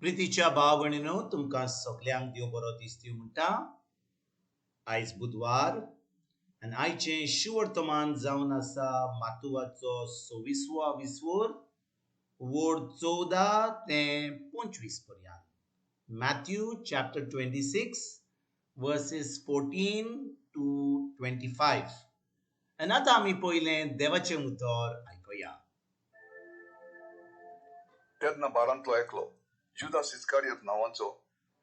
प्रितीच्या भाव भयणीनो, तुमकां सगल्यांक देव बरो दीस दिवं म्हणटा. आयज बुधवार आनी आयचें शिवर्तमान जावन आसा मातुवाचो 26वो विस्वोर, वोड 14 ते 25 पर्यंत. Matthew chapter 26 verses 14 to 25. आनी आतां आमी पयलें देवाचें उतर आयकुया. तेन्ना बारांतलो एकलो जुदास इस्कारियोत नांवाचो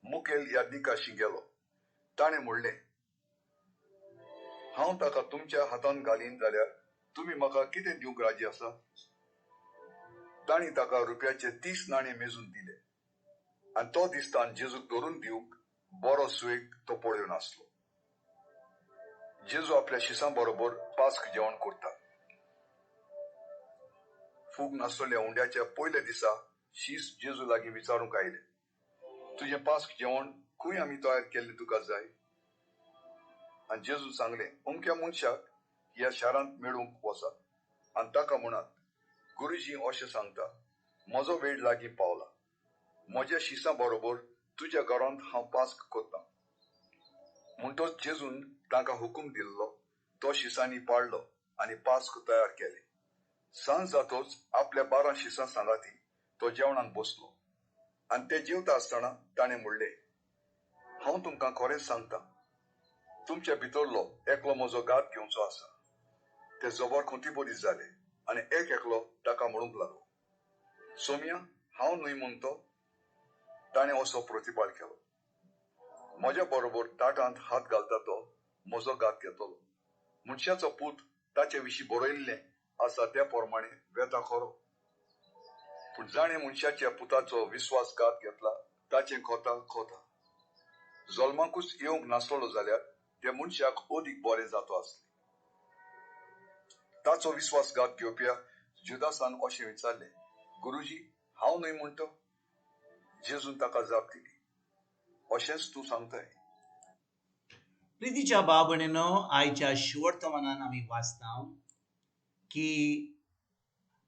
मुखेल याज्ञिकाशी गेलो. ताणें म्हणलें, हांव ताका तुमच्या हातान घालीन जाल्यार तुमी म्हाका कितें दिवंक राजी आसा? तांणी ताका रुपयाचे 30 नाणे मेजून दिले आनी तो दिसतान जेजूक धरून दिवंक बरो सुवेग तो पळोवन आसलो. जेजू आपल्या शिसां बरोबर पास्क जेवण करता. फूग नासलेल्या उंड्याच्या पयल्या दिसा शीस जेजू लागीं विचारूंक आयले, तुजें पास्क जेवण खंय आमी तयार केल्लें तुका जाय? आनी जेजून सांगलें, अमक्या मनशाक ह्या शारांत मेळूंक वचात आनी ताका म्हणात, गुरुजी अशें सांगता, म्हजो वेळ लागीं पावला, म्हज्या शिसां बरोबर तुज्या घरांत हांव पास्क करतां. म्हणटच जेजून तांकां हुकूम दिल्लो, तो शिसांनी पाडलो आनी पास्क तयार केलें. सांज जातोच आपल्या 12 शिसां सांगाती तो जेवणाक बसलो आनी ते जेवता आसतना ताणें म्हणलें, हांव तुमकां खरेंच सांगता, तुमच्या भितरलो एकलो म्हजो घात घेवचो आसा. ते जबर खुंतीबरी जाले आनी एक एकलो ताका म्हणूंक लागलो, सोम्या, हांव न्हय म्हूण तो? ताणें असो प्रतिपाल केलो, म्हज्या बरोबर ताटांत हात घालता तो म्हजो घात घेतलो. मनशाचो पूत ताचे विशीं बरयल्लें आसा त्या प्रमाणे वेता खरो, पूण जाणें मनशाच्या पुताचो विस्वासघात घेतला ताचें खोता खोता. जल्माकूच येवंक नासलो जाल्यार त्या मनशाक अदीक बरें जातो आसलें. ताचो विस्वासघात घेवप्या जुदासान अशें विचारलें, गुरुजी, हांव न्हय म्हणटो? जेजून ताका जाप दिली, अशेंच तूं सांगताय. प्रितीच्या भाव भयणीनो, आयच्या शिवर्तमानान आमी वाचता की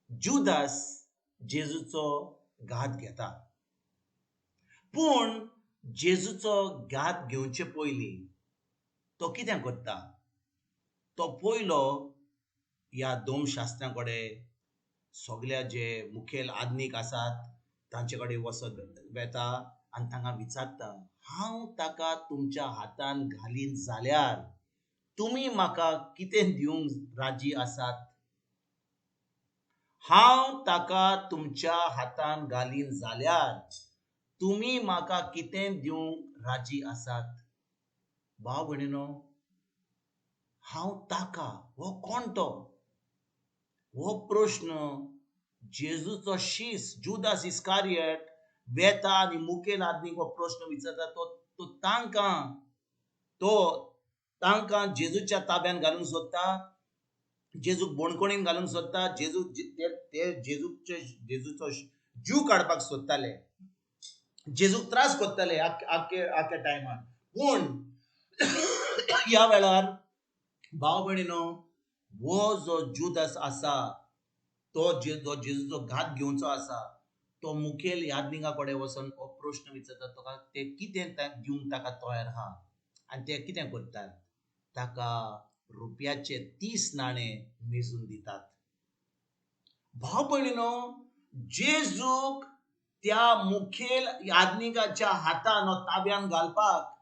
जुदास जेजूचो घात घेता. पूण जेजूचो घात घेवचे पयलीं तो कितें करता? तो पयलो ह्या दोमशास्त्रां कडेन, सगल्या जे मुखेल आदनीक आसात तांचे कडेन वचत वेता आनी तांकां विचारता, हांव ताका तुमच्या हातान घालीन जाल्यार तुमी म्हाका कितें दिवंक राजी आसात? हांव ताका तुमच्या हातान घालीन जाल्यार तुमी म्हाका कितें दिवंक राजी आसात? भाव भयणीनो, हांव ताका, हो कोण तो? हो प्रश्न जेजूचो शीस जुदास इस्कारियट वेता आनी मुखेल आदमीक हो प्रश्न विचारता. तो तांकां, तो तांकां जेजूच्या ताब्यान घालूंक सोदता, जेजूक बोणकोणीन घालूंक सोदता, जेजू ते जेजूचे जेजूचो जीव काडपाक सोदताले, जेजूक त्रास करताले आख्खे आख्या टायमार. पूण ह्या वेळार भाव भयणीनो, हो जो जुदास आसा तो जो जेजूचो घात घेवचो आसा तो मुखेल यादनिका कडेन वचून हो प्रश्न विचारता, तुका ते कितें दिवंक ताका तयार आहा? आनी ते कितें करतात? ताका रुपयाचे 30 नाणे मेजून दितात. भाव भयणीनो, जेजूक त्या मुखेल यादनिकाच्या हातान ताब्यान घालपाक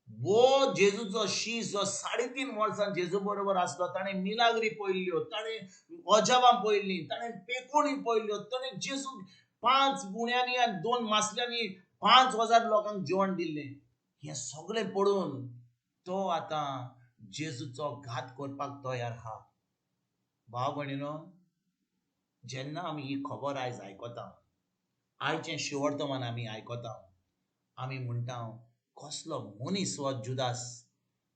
वो जेजूचो शीस जो 3.5 वर्सां जेजू बरोबर आसलो, ताणें मिलाग्री पळयल्ल्यो, ताणें अजाबां पळयल्लीं, ताणें पेकोणी पळयल्ल्यो, ताणें जेजूक 5 गुण्यांनी आनी 2 मासल्यांनी 5000 लोकांक जेवण दिल्लें. हें सगळें पळोवन तो आतां जेजूचो घात करपाक तयार आहा. भाव भयणीनो, जेन्ना आमी ही खबर आयज आयकता, आयचें शिवर्तमान आमी आयकता, आमी म्हणटा कसलो मनीस हो जुदास,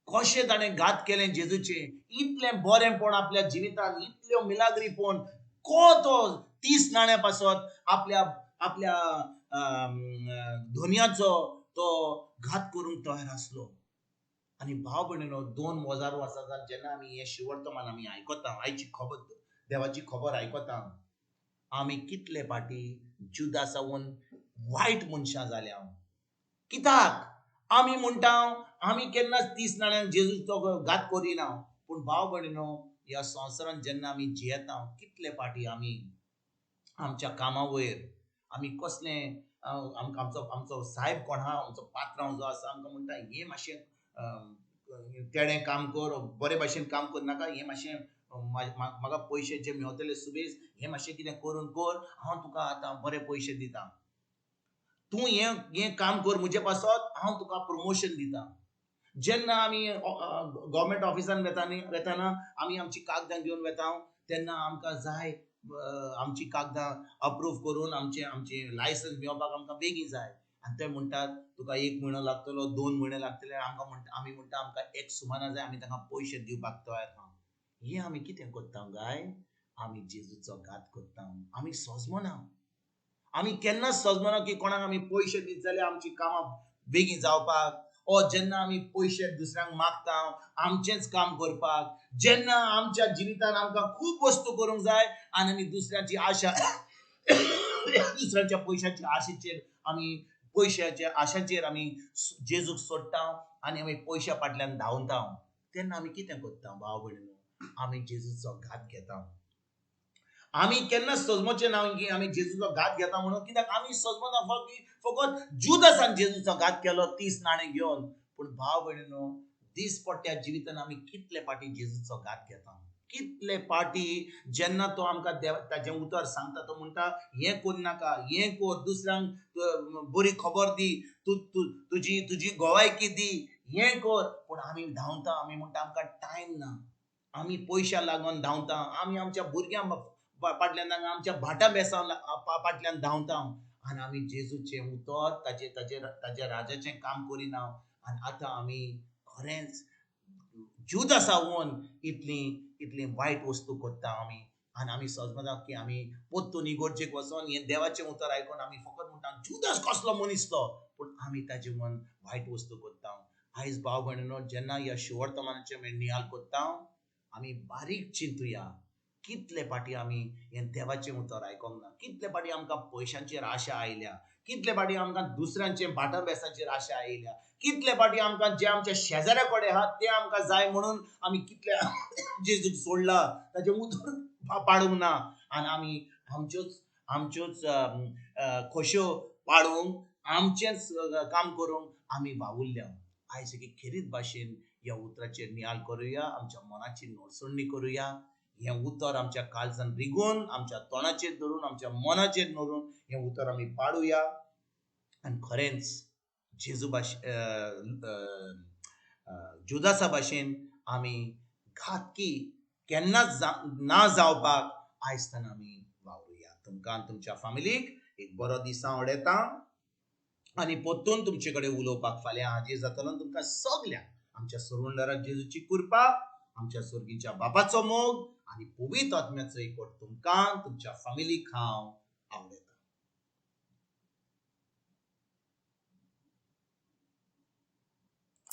कशें ताणें घात केलें जेजूचें, इतलें बरेंपण आपल्या जिवितांत, इतल्यो मिलाग्रीपण, को तो 30 नाण्या पासत आपल्या आपल्या धोनयाचो तो घात करूंक तयार आसलो. आनी भाव भयणीनो, 2000 वर्सां जेन्ना आमी हें शिवर्तमान आमी आयकता, आयची खबर, देवाची खबर आयकता, आमी कितले फाटी जुदासावन वायट मनशां जाल्या. कित्याक आमी म्हणटा आमी केन्नाच 30 नाण्यांक जेजूचो घात करिना. पूण भाव भयणीनो, ह्या संवसारांत जेन्ना आमी जियेता कितले फावटी आमी आमच्या कामा वयर आमी कसलें आमकां आमचो आमचो सायब कोण आहा, आमचो पात्रांव जो आसा आमकां म्हणटा हें मातशें तेणें काम कर, बरे भाशेन काम करनाका, हें मातशें म्हाका पयशे जे मेवतले सुबेज हें मातशें कितें करून कर, हांव तुका आतां बरे पयशे दिता, तूं हें हें काम कर म्हजे पासत, हांव तुका प्रमोशन दिता. जेन्ना आमी गव्हर्मेंट ऑफिसान वेताना आमी आमची कागदां घेवन वेता तेन्ना आमकां जाय आमची कागदां अप्रूव करून आमचें आमचें लायसन्स मेळपाक आमकां बेगीन जाय. आनी ते म्हणटात तुका 1 म्हयनो लागतलो, 2 म्हयने लागतले. आमकां म्हणटा, आमी म्हणटा आमकां एक सुमाना जाय, आमी तांकां पयशे दिवपाक तयार आहा. हें आमी कितें करता गाय? आमी जेजूचो घात करता. आमी सोजमना, आमी केन्नाच सोजमना की कोणाक आमी पयशे दीत जाल्यार आमची कामां बेगीन जावपाक, ओ जेन्ना आमी पयशे दुसऱ्यांक मागता आमचेंच काम करपाक, जेन्ना आमच्या जिवितान आमकां खूब वस्तू करूंक जाय आनी आमी दुसऱ्यांची आशा दुसऱ्यांच्या पयशांच्या आशेचेर आमी पयशाच्या आशाचेर आमी जेजूक सोडटा आनी आमी पयशा फाटल्यान धांवता, तेन्ना आमी कितें करता भाव भयणीनो? आमी जेजूचो घात घेता. आमी केन्नाच सोजमोचें ना की आमी जेजूचो घात घेता म्हणून, कित्याक आमी सोजमना फकत जुदासान जेजूचो घात केलो 30 नाणे घेवन. पूण भाव भयणीनो, दिसपट्ट्या जिवितान आमी कितले फावटी जेजूचो घात घेता, कितले फावटी जेन्ना तो आमकां ताजें उतर सांगता, तो म्हणटा हें करनाका, हें कर, दुसऱ्यांक बरी खबर दी, तूं तुजी तुजी गोवायकी दी, हें कर. पूण आमी धांवता, आमी म्हणटा आमकां टायम ना, आमी पयशा लागून धांवता, आमी आमच्या भुरग्यां फाटल्यान, आमच्या भाटा बेसां फाटल्यान धांवता आनी आमी जेजूचें उतर ताजे ताजे ताज्या राजाचें काम करिना. आनी आतां आमी खरेंच जुदासावन इतली इतली वायट वस्तू करता आमी. आनी आमी सजमता की आमी पोत्तून इगोर्जेक वचोन हें देवाचें उतर आयकून आमी फकत म्हणटा जुदास कसलो मनीस तो, पूण आमी ताजे मन वायट वस्तू करता. आयज भाव भयणीनो, जेन्ना ह्या शिवर्तमानाचें आमी नियाळ करता, आमी बारीक चिंतुया कितले फावटी आमी हें देवाचें उतर आयकोंक ना, कितले फावटी आमकां पयशांचेर आशा आयल्या, कितले फावटी आमकां दुसऱ्यांचे भाटां बेसांचेर आशा आयल्या, कितले फावटी आमकां जे आमच्या शेजाऱ्या कडेन आहा ते आमकां जाय म्हणून आमी कितले जेजूक सोडला, ताचें उतर पाडूंक ना आनी आमी आमच्योच आमच्योच खोश्यो पाडूंक, आमचेंच काम करूंक आमी वावुरल्या. आयज एक खेरीत भाशेन ह्या उतराचेर नियाळ करुया, आमच्या मनाची नोडसणी करुया. हें उतर आमच्या काळजान रिगून, आमच्या तोंडाचेर धरून, आमच्या मनाचेर धरून हें उतर आमी पाडुया आनी खरेंच जेजू भाशे जुदासा भाशेन आमी घातकी केन्नाच ना जावपाक आयज आमी वावरुया. तुमकां तुमच्या फामिलीक एक बरो दीस हांव उडयता आनी परतून तुमचे कडेन उलोवपाक फाल्यां हाजीर जातलो. तुमकां सगल्यांक आमच्या सरवंडराक जेजूची कृपा, आमच्या स्वर्गीच्या बापाचो मोग आनी पवित्र आत्म्याचो एकवट तुमकां तुमच्या फामिलीक हांव आवडटा.